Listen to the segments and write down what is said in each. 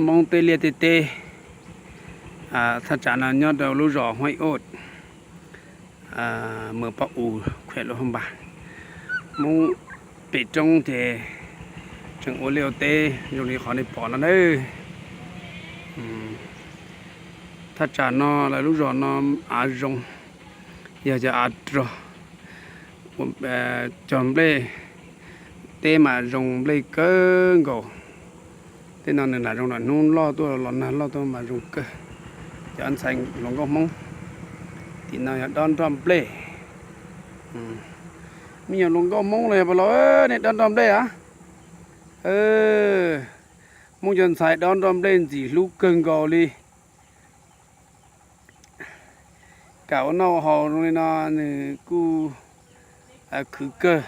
Hmoob tej liaj tej teb, thaj tsam no nyob rau lub zos Huaib Oj, Mws Paj Us, Khuam Lus Haj Npas. Hmoob pem roob ces tseem ua liaj ua teb zoo li qhov nej pom no nawb. Thaj tsam no lawv lub zos no av zoo, yog cov av rog, cog nplej, teb mas zoo nplej kawg nkaus. Tej no nws lam zoo lam hnub loj tuaj los nag loj tuaj mas zoo kawg. Cov ntxhais hluas nkauj Hmoob, tim no yog dob nroj nplej. Me nyuam hluas nkauj Hmoob los yog pas los nej dob nroj nplej a? Hmoob cov ntxhais dob nroj nplej ntxim hlub kawg nkaus li. Kam ua noj ua haus zoo li no nws kuj khwv kawg,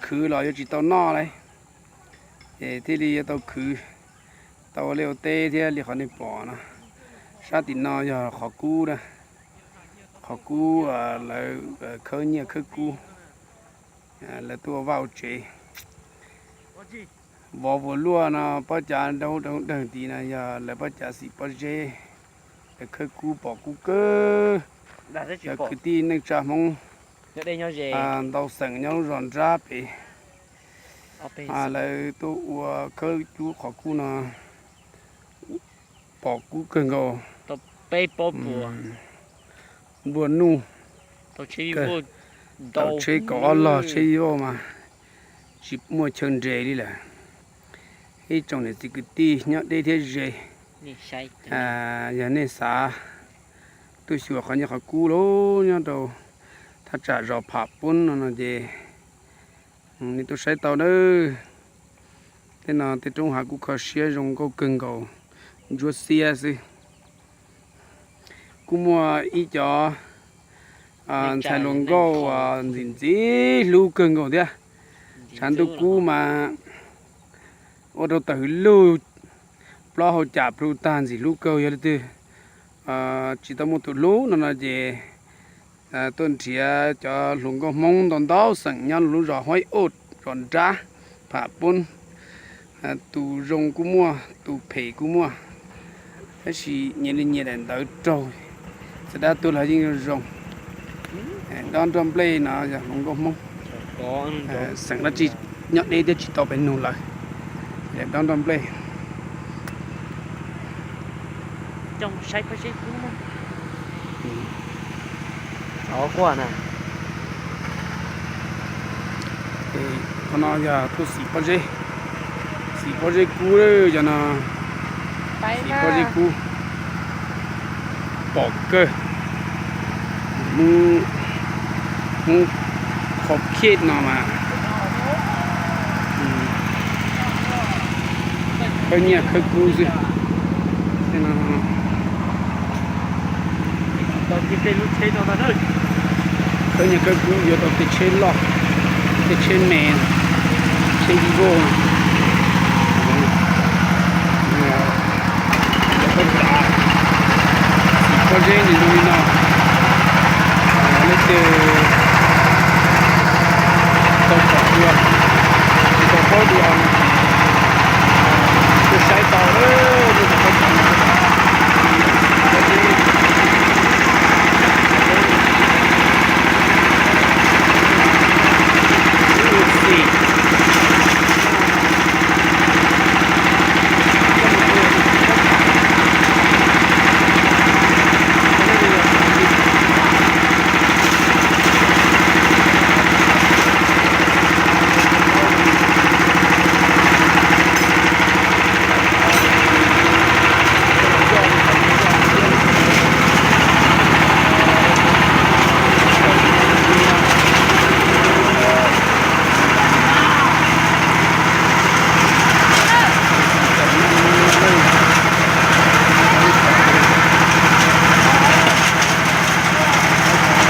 khwv los yuav tsis tau noj lauj, es thiaj li yuav tau khwv, tau ua liaj ua teb thiab li qhov nej pom no. Sab tim no yog qhov kub na, qhov kub lawv khawb nyiaj khawb kub, lawv tuaj ua vaj ua tsev. Vov vuas luaj no pob cav dawb dawg tid no yog lawv pob cav xim pob zeb, lawv khawb kub pom kub kawg. Cov kwv tij neej tsa Hmoob ntau xeem nyob lub zos nrab pem, lawv tuaj ua khawb kub qhov kub no pom kub kawg nkaus. Nplua nuj, tau tsheb kaum ob log tsheb vauj mas tsis muaj chaw nres li lawm. Ib tsoom niam txiv kwv tij nyob deb thiab ze, yog nej xav tuaj xyuas qhov nyiaj qhov kub los nyob rau thaj tsam zos Pham Poob no no ces nej tuaj saib tau nawb. Tej no tej roob hav kub kho siab zoo nkauj kawg nkaus, ntsuab xiab xwb. Kuj muaj ib cov ntxhais hluas nkauj ntxim ntxim hlub kawg nkaus thiab. Tshav ntuj kub mas ua rau tawm hwv lug, plaub hau cam plhu tag ntxim hlub kawg. Yog leej twg tsis tau muaj tus hlub no no ces tuaj nrhiav cov hluas nkauj Hmoob ntau ntau xeem nyob lub zos Huaib Oj, zos nrab, Pham Poob. Tus zoo kuj muaj, tus phem kuj muaj, tab sis nyias li nyias daim ntawv raug, txawm dab tuag los yeej zoo. Dob nroj nplej no yog hluas nkauj Hmoob, xeem dab tsi nyob deb thiab tsis tau pes nug lawm, dob nroj nplej. Qhov no yog tuaj xim pob zeb, xim pob zeb kub, yog no xim pob zeb kub pom kawg. Hmoob, Hmoob qhov khiaj no mas khawb nyiaj khawb kub xwb. Khawb nyiaj khawb kub yuav tau tej tsheb loj, tej tsheb me, tsheb Vivo. Cov pob zeb nws zoo li no, leej twg tau pom dua, tsis tau paub dua no ces tuaj saib tau, nej tau paub tau no.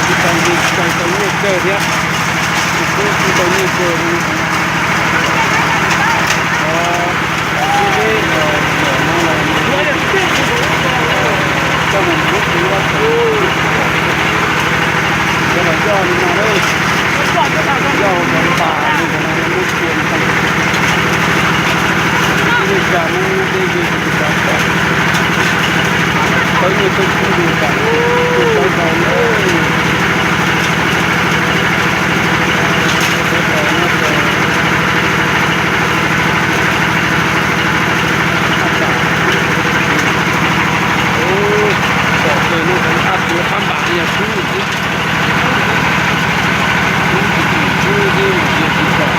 Tsis tau nyiaj kawg thiab, tsis tau nyiaj kawg. Cov pob zeb los yog no los coj mus ntxuav tus vaj tsev, cov los coj li no, coj cov npas li ntawd no muab txua li ntawd. Tej yug tus tsav tom, tau nyiaj tau kub tus tsav, tus tsav zaus na. Tsav zaus no ces, a, tom ces no a, tsuav qab npam li yog kub xwb. Kub tsis tsim kub xwb mas tsis tau.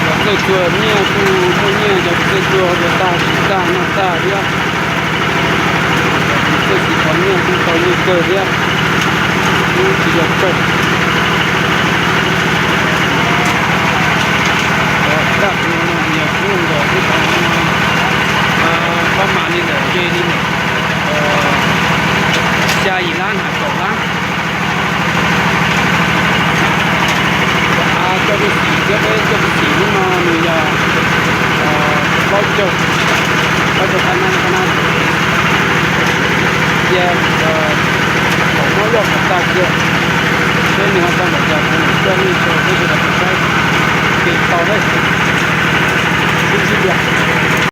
Cov txawj tsuag nyiaj kuj muaj nyiaj, cov tsis txawj tsuag ua tag tsis tag noj tag thiab. Cov tsis txawj siv qhov nyiaj kuj tau nyiaj kawg thiab. Kub tsis yog tsawg. Cov daj kuv no yog kub nkaus xwb, cov no pab mas li ntawm ze li ntawm xya yim lab hnav kaum lab. Cov av coj tuaj xim thiab peb coj tuaj xim hnub no nws yog plaub caug, plaub caug qab nab qab nab. Cia thaum muab yoj kom tag kiag seb nws ho tau ntawm cas kuv mam coj nej sawv daws mus saib. Ces tau lawm, sib ntsib dua.